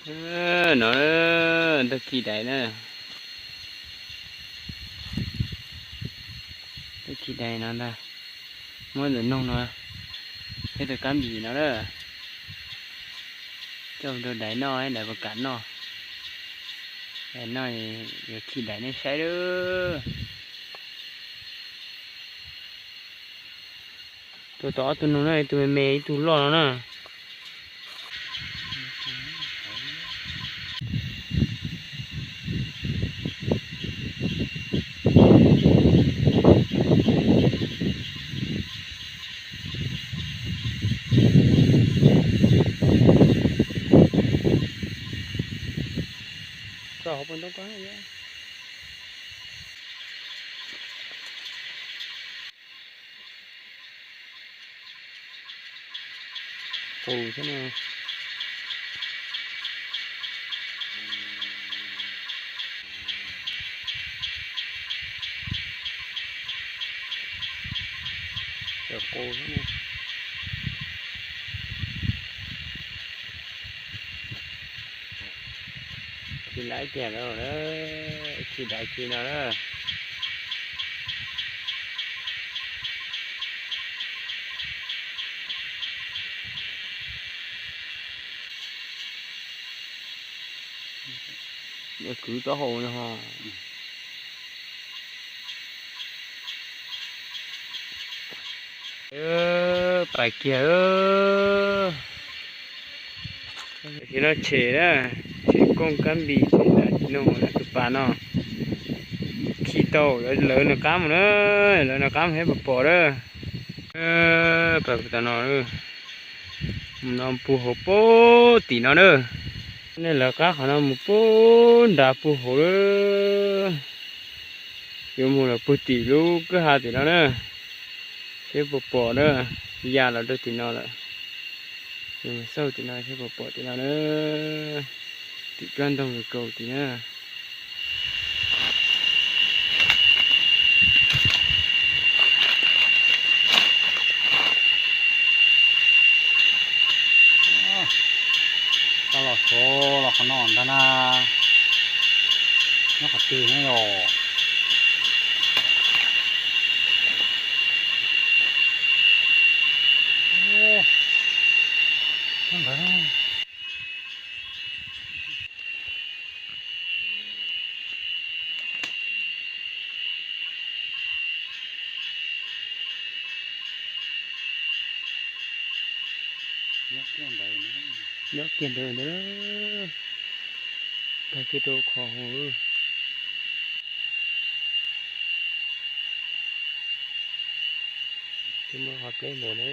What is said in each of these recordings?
No, tug khi dais na. Tug khi dais no ntag. Muab ntawm noog no thiab tus kab npis no na, coj rau dais noj, dais puas kam noj. Dais noj, yuav khi dais nej saib lawm. Tus tod ob tug noog na, ib tug me me ib tug loj no na. Tso hauv paus ntoo ko. Qus thiab no. Cov qus thiab no. Khi laiv tiag lawm, khi dais khi no na. Kwv taub hau no ho. Pais kiag. Tam sim no tshem na, tshem kooj kab npis, tshem dais tshem noog na, tus pas no khi tau, lawv nws qab mus na, lawv nws qab mus thiab puas pom na. Pas kuv tas no, mus no puag hauv puag tim no na. Nej lawv qab qhov no mus puag nrad puag hauv na. Yuav mus lawm puag tim lub kwj ha tim no na, seb puas pom na, ya los rau tim no lawm. Yuav mus xauj tim no seb puas pom tim no na, tim tsob ntoo kaus tim na. Tau los txog los qhov no ntag na, nyob qhov twg ne yom? Nyob ntawd. Nyob kiag ntawd ntag, nkag kiag rau qhov hauv. Twb muaj qhov pleb ntawd na.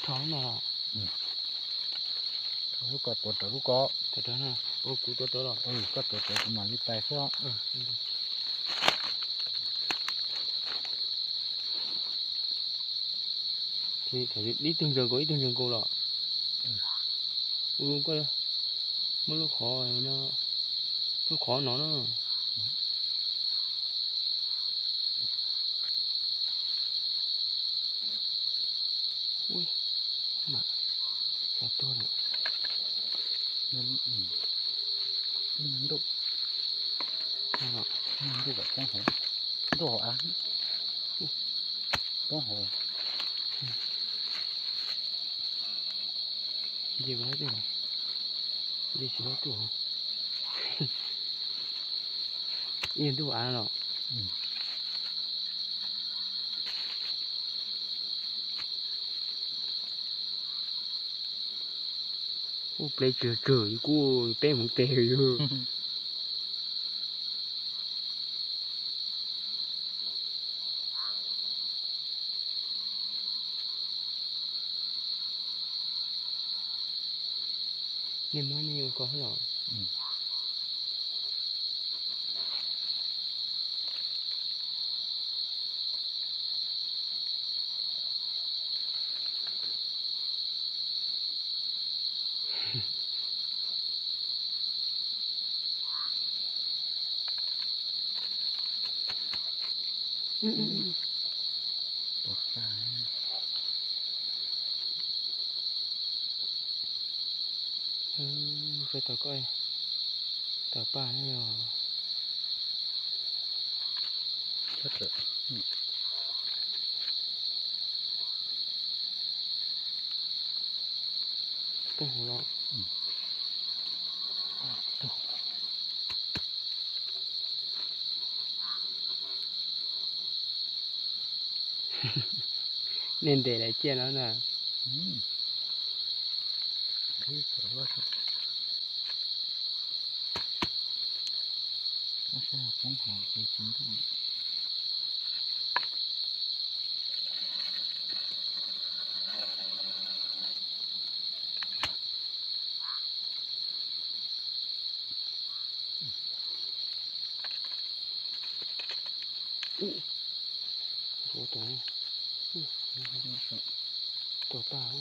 Rau lub no los? Rau lub ko, tuav rawv lub ko. Tuav rawv na. Ua kuv tuav rawv los? Koj tuav rawv kuv mam li pais xwb. Ib tug ntsaws nkaus, ib tug ntsaws nkaus los? Ua koj muab lub qhov no, lub qhov no na. Poob hauv. Nce mus hauv tuaj, nce tsis tau tuaj. Ib ntuj av los. Ub, pleb tsawg tsawg, yus kuj peb hmoov tes yus. Nej muab nej ua ko los. Peb tau koj, tau paj ne yog. Poob hauv los. Nej ntes lawv ciaj no na. Tuag tag.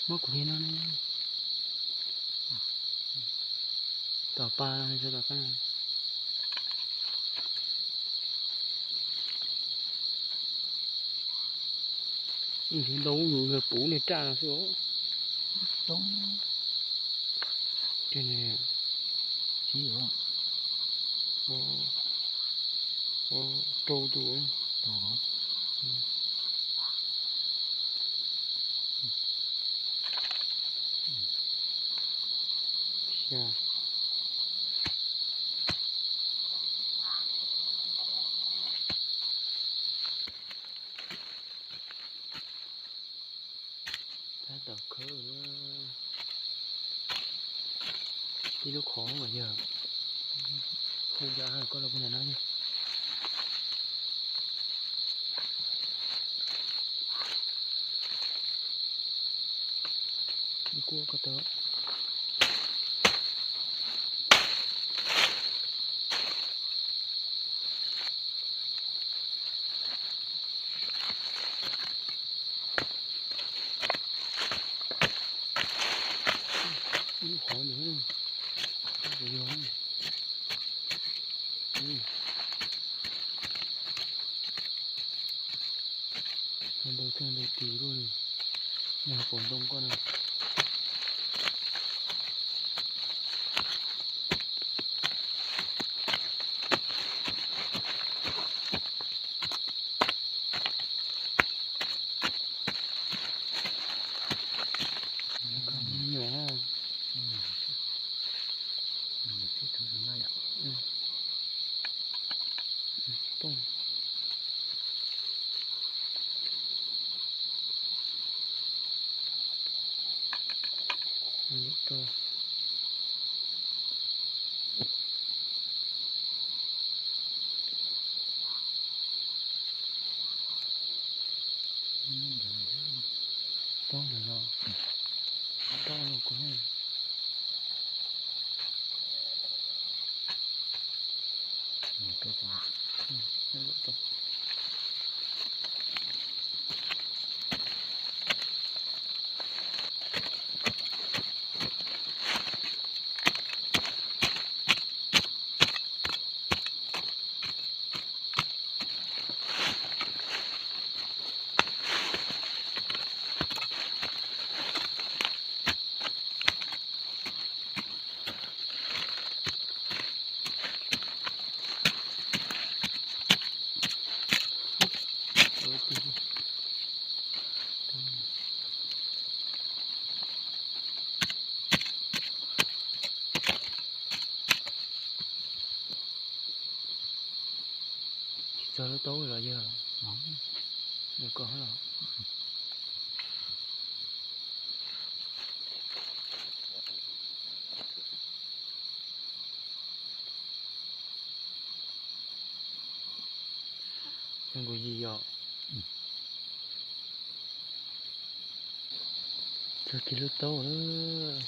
Muab kuv li no ne. Tom pas no, tom pas no. Ntau ub, yus puv niag raj no xwb os. Rau tus. Tab tom khawb tib lub qhov mas yog. Hu cov av koj los puag ntawm no. Kuaj ko taw. Ib qhov ntawd, yog. Ntaus tag ntaus tis luaj li. Yog hauv paus ntoo koj no. Koj me nyuam. Tau lawm los, tau lawm kuv. Lub taub los yog, koj los. Nkuj yig yom. Txog kiag lub taub lawm.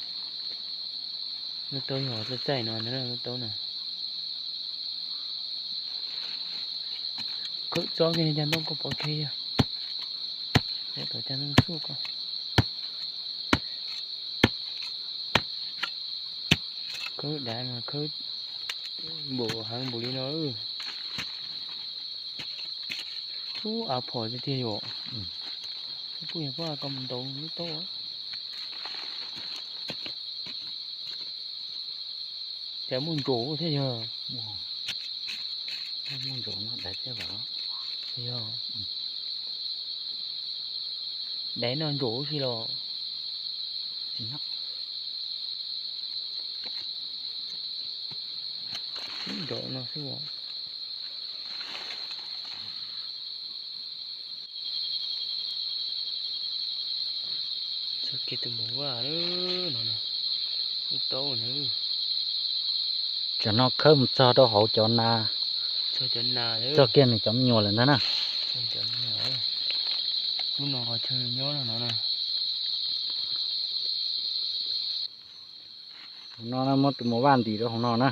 Lub taub yog txaij txaij no ntag na, lub taub na. Khawb txob kiag caj ntoo koj pov tseg yog. Pov tom caj ntoo xub koj. Khawb dav mas khawb npaum heev npaum li no. Ub, av phom tiag tiag yom. Kuj yog pob koj mus ntaus lub taub. Cas muaj ntsaum thiab yog. Muaj ntsaum no daiv thiab vam. Yog. Daiv no ntsaum si los. Ntsaum no xwb. Txog kiag tus mus vaj no, lub taub na. Tsam no khawb mus txog rau hauv cov nas, txog cov nas, txog kiag nws cov me nyuam lawm ntag na. Lub no qhov chaw nyob no no na. Hauv no muab tus mus vaj ntim rau hauv no na.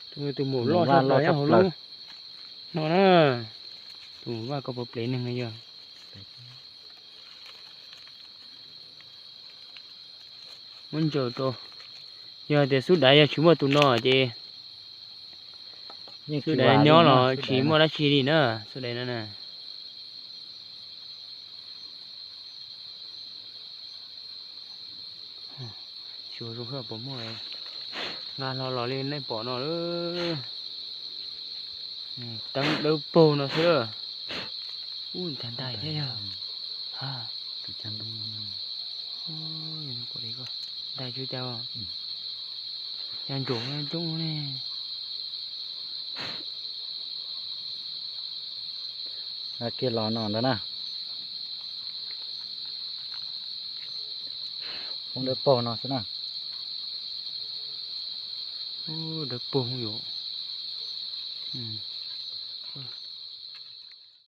Tus mus loj tshaj plaws nyob hauv lub no na. Tus mus vaj koj puas plev neeg no yog. Muab ntsaum rau. Yog tias xub daiv yog tsis muaj tus no ces xub daiv nyob los tsis muaj dab tsi li na, xub daiv no na. Xyuas zoo seb puas muaj, nqa hlo los li nej pom no lawm. Teeb dawb paug no xwb. Ub, ntag ntais thiab yog. Ntais tsuas cas, cas ntsaum coob ne. Kiag los no ntag na. Poob dawb paug no xwb na. Dawb paug yom.